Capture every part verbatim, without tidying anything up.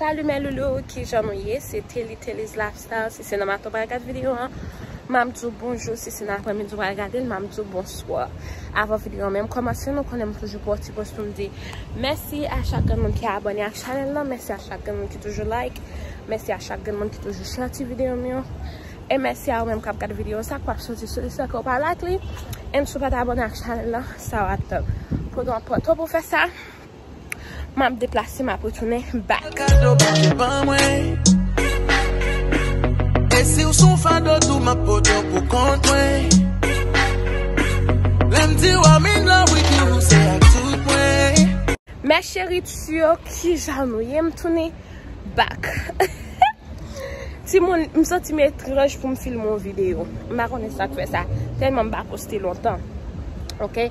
Salut mes loulous, kijan nou ye? Se Telly, Telly's Lifestyle. Si se nan maten w pral gade videyo an, m ap di w bonjou. Si se nan aprèmidi w pral gade l, m ap di w bonswa. Avan videyo an menm kòmanse, nou konnen m toujou pote ti post pou m di mèsi a chak grenn moun ki abòne ak chanèl lan, mèsi a chak grenn moun ki toujou like, mèsi a chak grenn moun ki toujou share ti videyo m yo. E mèsi a ou menm k ap gade videyo sa, k p ap soti sou listè ke w pa like li. E si w pa t abòne ak chanèl lan, sa w ap tann? Pran pòz ou pou fè sa. M ap deplase, m ap retounen back. Kado bouke ban mwen. E si w sou fado tou, m ap pote w pou kont mwen. Lè m di w I'm in love with you, se ak tout mwen. Mes chéris, kijan nou ye? M tounen back. Timoun, m santi m etranj pou m filme yon videyo. M pa konnen sa k fè sa. Tèlman m pa poste lontan. Ok?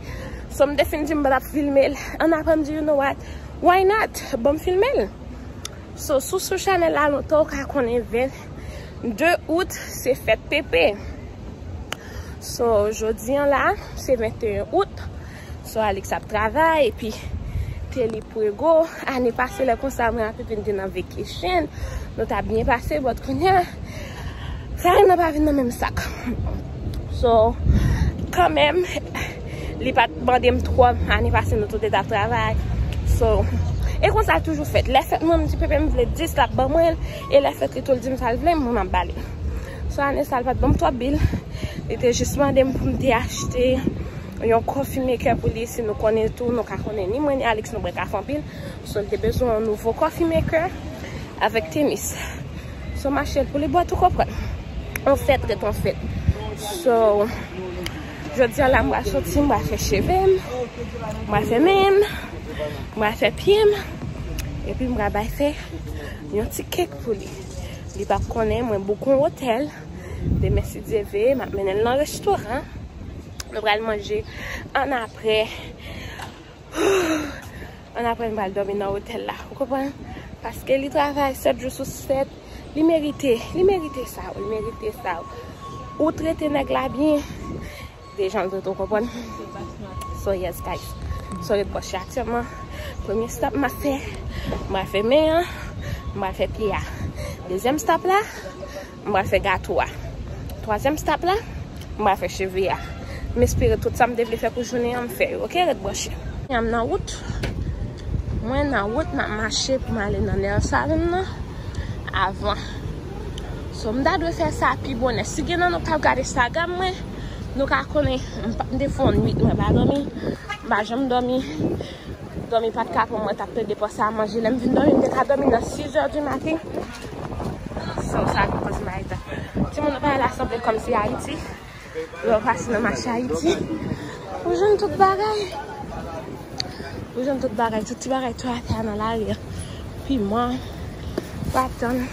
So, m te fin di m pa t ap filme l. An apre, m di, you know what? Why not? Ban m filme l. So, sou, sou chanèl la, lontan ou ka konnen vennde out, se fèt Pepe. So, jodi an la, se venteyen out. So, Alix ap travay, epi Telly Prego. Ane pase, lè konsa, mwen ak Pepe n te nan vacation. Nou t ap byen pase, but kounye a, sa renmen pa vin nan menm sak. So, kanmenm, li pa t mande m twòp. Ane pase, nou tou de t ap travay. So, e konsa l toujou fèt. Lè fèt mwen, m di Pepe m vle dis, l ap ban mwen l. E lè fèt li tou, l di m sa l vle, mwen m ap ba li. So, ane sa, l pa t ban m twòp bil. Li te jis mande m pou m te achte yon coffee maker pou li, si nou konnen tou, nou ka konnen ni mwen ni Alix nou bwè kafe anpil. So, li te bezwen yon nouvo coffee maker avèk tenis. So, m achte l pou li, but ou konprann. On fèt ret on fèt. So, jodi a la, m pral soti, m pral fè cheve m, m pral fè men m, m pral fè pye m, epi m pral bay fè yon ti kèk pou li. Li p ap konnen, mwen book yon otèl. Demen, si Dye vle, m ap mennen l nan restoran. Nou pral manje ann apre. Ann apre, nou pral dòmi nan otèl la. Ou konprann? Paske li travay sèt jou sou sèt. Li merite. Li merite sa. Li merite sa. Ou trete nèg la byen. Dejan l trete w, konprann? So, yes, guys. So, ret branche aktyèlman. Premye stop m ap fè, m pral fè men an, m pral fè pye a. Dezyèm stop la, m pral fè gato a. Twazyèm stop la, m pral fè cheve a. M espere tout sa m te vle fè pou jounen an, m fè yo. Ok, ret branche. M nan wout. Mwen nan wout, m ap mache pou m ale nan nail salon nan avan. So, m ta dwe fè sa pi bonè. Si gen nan nou k ap gade Instagram mwen, nou ka konnen m pa, m te fè yon nwit mwen pa dòmi. M pa janm dòmi. Dòmi pa t ka pran mwen, t ap plede panse a manje. Lè m vin dòmi, m te ka dòmi nan sis è di maten. So, sa ki koz m pa eta. Timoun, nou pa al asanble kòmsi Ayiti. Lè w pase nan mache Ayiti, ou jwenn tout bagay. Ou jwenn tout bagay, tout ti bagay tou atè a nan lari a. Piman, patann.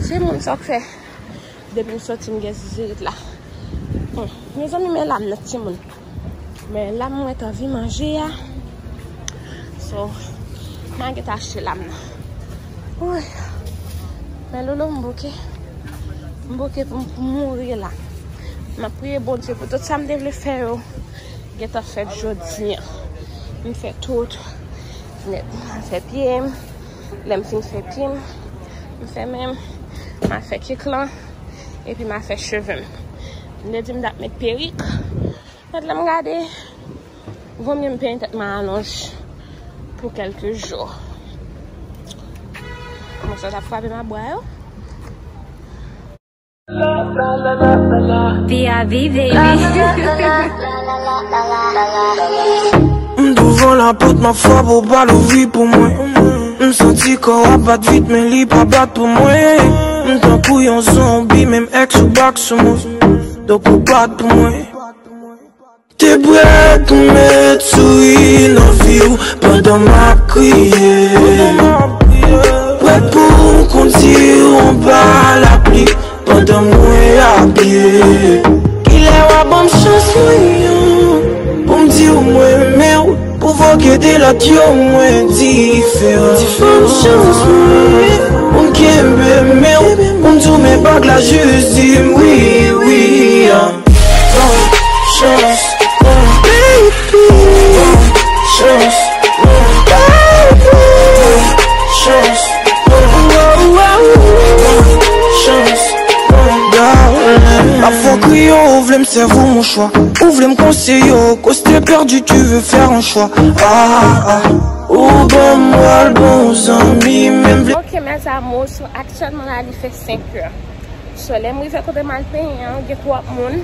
Se moun sa k fè. Depi m soti, m gen zizirit la. Hmm. Mezanmi, men lam nan, timoun. Men lam mwen t anvi manje a. So, m a gentan achte lam nan. Woy. Men loulou, m bouke. M bouke pou m mouri la. M ap priye Bondye pou tout sa m te vle fè yo gentan fèt jodi a. M fè tout nèt. M fè pye m. Lè m fin fè pye m, m fè men m. M a fè kèk lan. Epi m a fè cheve m. M te di m t ap met perik. Mèt la m gade, vomye m penyen tèt mwen alonj pou kèlke jou. Mwen sa t ap frape m a bwa yo. P I V, baby. M douvan lapòt, m ap frape, ou pa louvri pou mwen. M santi kò a bat vit, men li pa bat pou mwen. M tankou yon zonbi, menm èks ou bak sou mwen. Donk ou bat pou mwen. Te prèt pou met souri nan vi w pandan m ap kriye. Prèt pou w kondi w anba lapli pandan mwen ap pye. Kilè w a ban m chans mwen an pou m di w mwen renmen w? Pwovòke de lòt yo mwen diferan. Ban m chans mwen pou m kenbe men w, pou m di w men bag la jis di m wi, wi, an. Ban m chans mwen, baby. Ban m chans mwen, baby. Ban m chans mwen, Yo, ou vle m sèvi w mouchwa, ou vle m konseye w, koste pèdi, tu veux faire un choix. Ah, ah, ou ban m wòl bon zanmi, menm vle. Ok, mes amours, so aktyèlman la, li fè senk è. So, lè m rive kote m al penyen an, gen twòp moun.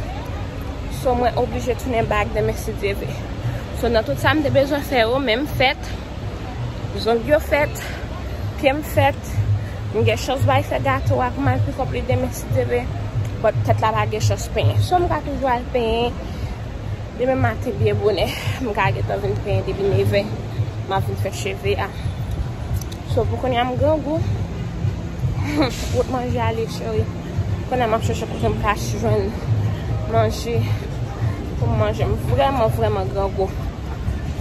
So, mwen oblije tounen bak demen si Dye vle. So, nan tout sa m te bezwen fè yo, men m fèt. Zong yo fèt, pye m fèt. M gen chans bay fè gato a pou m al pikòp li demen si Dye vle. But tèt la pa gen chans penyen. So m ka toujou al penyen. Demen maten byen bonè, m ka gentan vin penyen depi nevè. M ap vin fè cheve a. So pou kounye a m grangou. Wout manje ale cheri. Kounye a m ap chèche kote m ka jwenn manje pou m manje. M vrèman, vrèman grangou.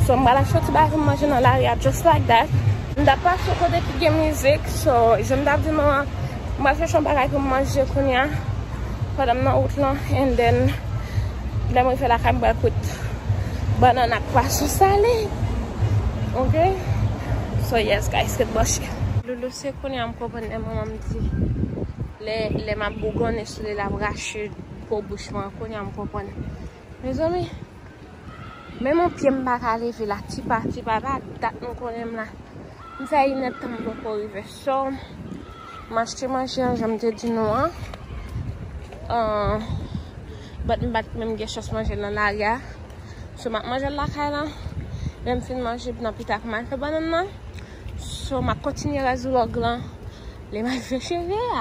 So m pral achte yon ti bagay pou m manje nan lari a just like that. M t ap pase yon kote ki gen mizik. So jan m t ap di nou an, m pral chèche yon bagay pou m manje kounye a pandan m nan wout lan. And then lè m rive lakay m pral kwit bannann ak pwason sale. Ok. So yes guys, ret branche. Loulou, se kounye a m konprann lè manman m di, lè, lè m ap bougonnen sou li, l ap rache po bouch mwen. Kounye a m konprann. Mezanmi, menm yon pye m pa ka leve la, tipa, tipa, pa dat nou konnen m la. M fè inèdtan m poko rive. So, m achte manje an, jan m te di nou an. Ahn, but m pa t menm gen chans manje l nan lari a. So, m ap manje l lakay la. Lè m fin manje, nan pita pou m al fè bannann nan. So, m ap kontinye rès vlòg lan. Lè m al fè cheve a.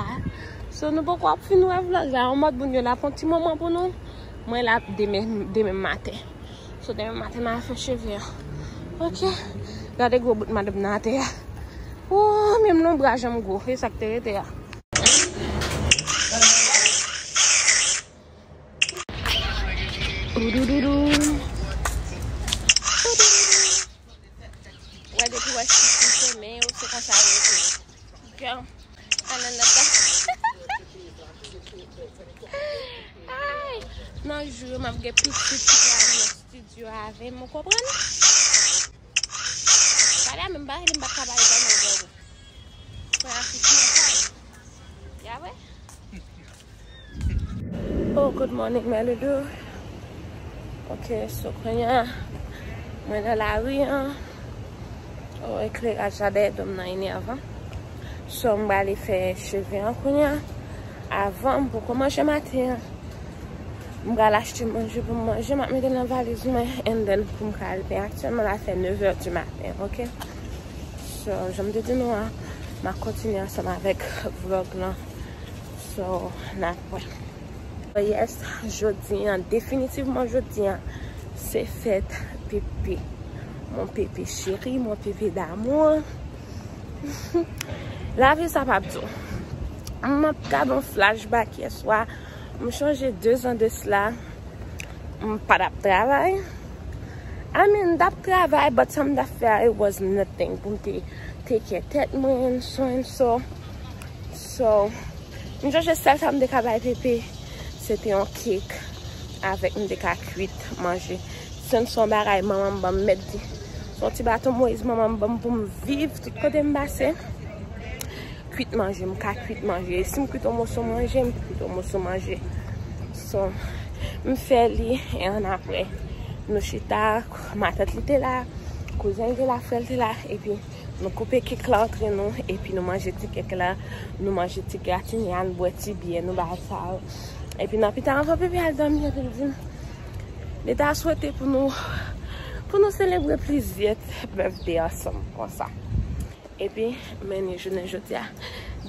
So, nou poko ap fin wè vlòg la. Yon mòd moun yo la pou yon ti moman pou nou. Mwen la demen, demen maten. So, demen maten, m al fè cheve a. Ok. Gade gwo bout madanm nan atè a. Ooh, menm lonbraj an m gwo. E sa k te rete a. Ou doudoudou. Ou doudoudou. Wè, depi wè chif sou men yo, se konsa yo rete. Girl, ann ann ann. Ay! Nan jou yo, m ap gen pitit ki pral nan estidyo avè m, ou konprann? Gade a, menm bagay li m pa t ka bay zanmi w. Mwen a fiti nan kay. Ya vre? Oh, good morning, Melody. Ok, so kounye a, mwen nan lari an. Oh, ekleraj la dèyè do m nan enèvan. So, m prale fè cheve an kounye a. Avan, m poko manje maten an. M pral achte manje pou m manje, m ap mete l nan valiz mwen, and then pou m ka al penyen. Aktyèlman, la fè nev è di maten, ok? So, jan m te di nou an, m ap kontinye ansanm avèk vlòg lan. So, n ap wè. Yes, jodi an, definitivman jodi an, se fèt Pepe. Mon Pepe chéri, mon Pepe d'amour. Lavi sa p ap di w. M ap gade yon flashback yè swa. M chonje de zan de sila, m pa t ap travay. I mean, m t ap travay, but sa m t ap fè a, it was nothing pou m te take care tèt mwen, so and so. So, m chonje sèl sa m te ka bay Pepe, se te yon kek avèk m te ka kwit manje. So and so bagay manman m ban m, mèt di. Se yon ti baton Moyiz manman m ban m pou m viv tout kote m pase. Kwit manje, m ka kwit manje. E si m kwit yon moso manje, m kwit yon moso manje. So, m fè li, e annapre, nou chita, matant li te la, kouzen l te la, frè l te la, epi nou koupe kek la antre nou, epi nou manje ti kek la, nou manje ti gratinye a, nou bwè ti byè, nou bagay sa yo. Epi nan pita anvan Pepe al dòmi, epi l di m, li ta swete pou nou, pou nou selebre plizyè birthday ansanm konsa. Epi, men ni jounen jodi a.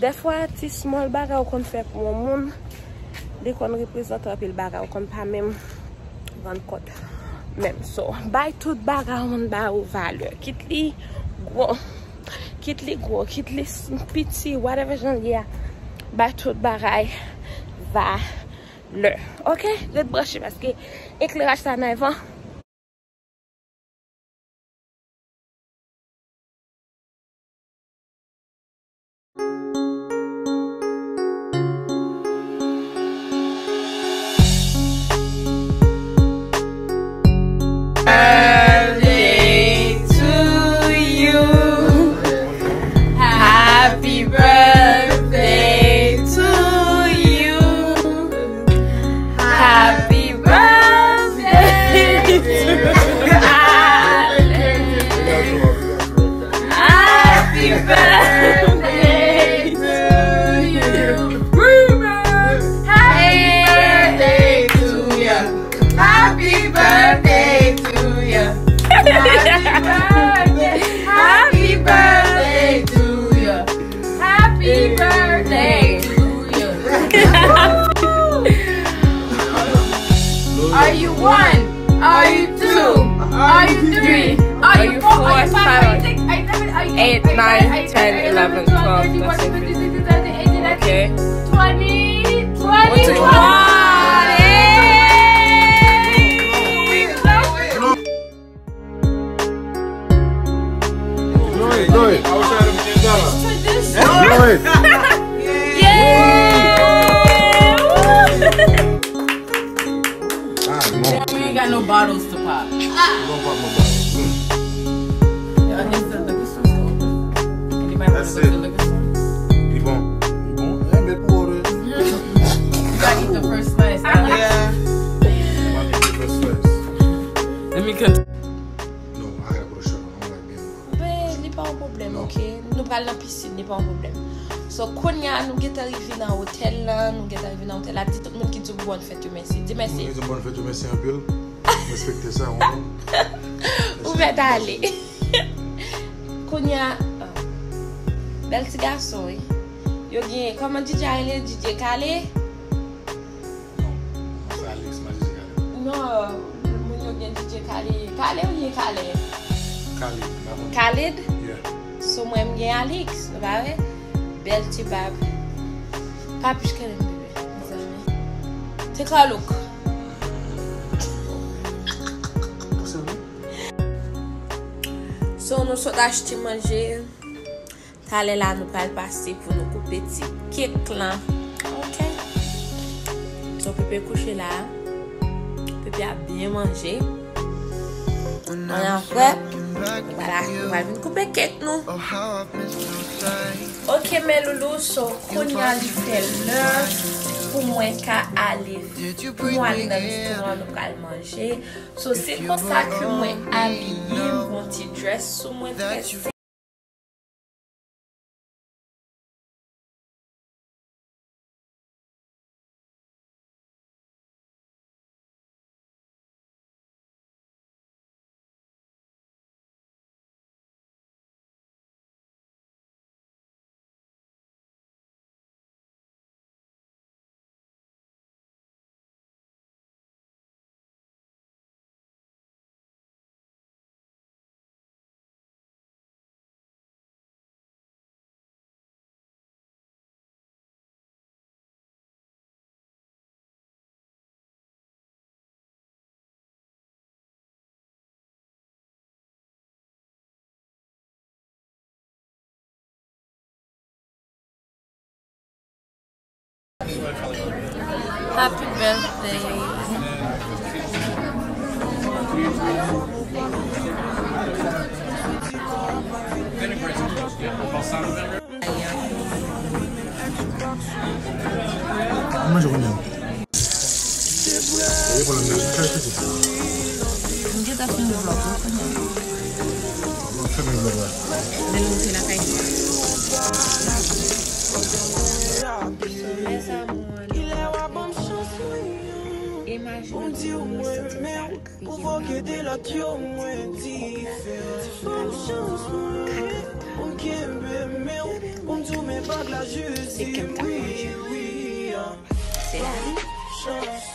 Dèfwa, ti small bagay ou konn fè pou yon moun, li konn reprezante anpil bagay, ou konn pa menm rann kont menm. So, bay tout bagay yon moun ba ou valè. Kit li gwo, kit li gwo, kit li s-, piti, whatever jan l ye a, bay tout bagay valè. Ok? Ret branche paske ekleraj sa nan evan. Birthday to you. Happy birthday to you. Three. Are you four? Are you five? Are you six? Are you seven? Are you eight, nine, ten, eleven, twelve, thirteen, fourteen, fifteen, sixteen, seventeen, eighteen, nineteen, twenty, twenty-one. Hey! Blow it, blow it. Blow it. Yeah! Ah, non. We ain't got no bottles to pop. We don't pop no bottles. Mm. Y'all, is the liquor store still open? Anybody wanna go to the liquor store? Li bon. Li bon. Yeah, men pou ore. You gotta eat the first slice. Yeah. Let me continue. No, I gotta go to Sherman. I don't like being alone. Ben, li pa yon pwoblèm, ok? Nou pral nan pisin, li pa yon pwoblèm. So, kounye a, nou gentan rive nan otèl la, nou gentan rive nan otèl la. Di tout moun ki di w bòn fèt yo mèsi. Di mèsi. Moun ki di m bòn fèt yo mèsi anpil. M respekte sa, w konprann? Ou mèt ale. Kounye a, ah, bèl ti gason, wi. Yo gen, kòman D J a rele? D J Kale? Non, se Alex, m a D J Kale. Non, moun yo gen D J Kale. Kale oubyen Kale? Kale, m pa konn. Khalid? Yeah. So mwen m gen Alex, nou pa vre? Bèl ti bab. Papi, j kenbe m bebe, mezanmi. Take a look. Ou sèvi? So, nou sot achte manje. Talè la, nou pral pase pou nou koupe ti kèk lan. Ok. So, Pepe kouche la. Pepe ap byen manje. Ann apre, nou pral, nou pral vin koupe kèk nou. Ok, mes loulous, so, kounye a li fè lè pou mwen ka ale, pou nou ale nan restoran, nou pral manje. So, se konsa ke mwen abiye, m gon ti dress sou mwen, trè senp. Happy birthday. Mwen manje kounye a. Mwen gentan fin vlog la kounye a. Mwen fèmen vlog la. Lè nou rive lakay. So, mes amours, imajine nou, nou soti sa. Ou voke de lòt yo mwen diferan. Ban m chans mwen pou m kenbe men w, pou m di w men bag la jis di m wi, wi. Se la wi. Chans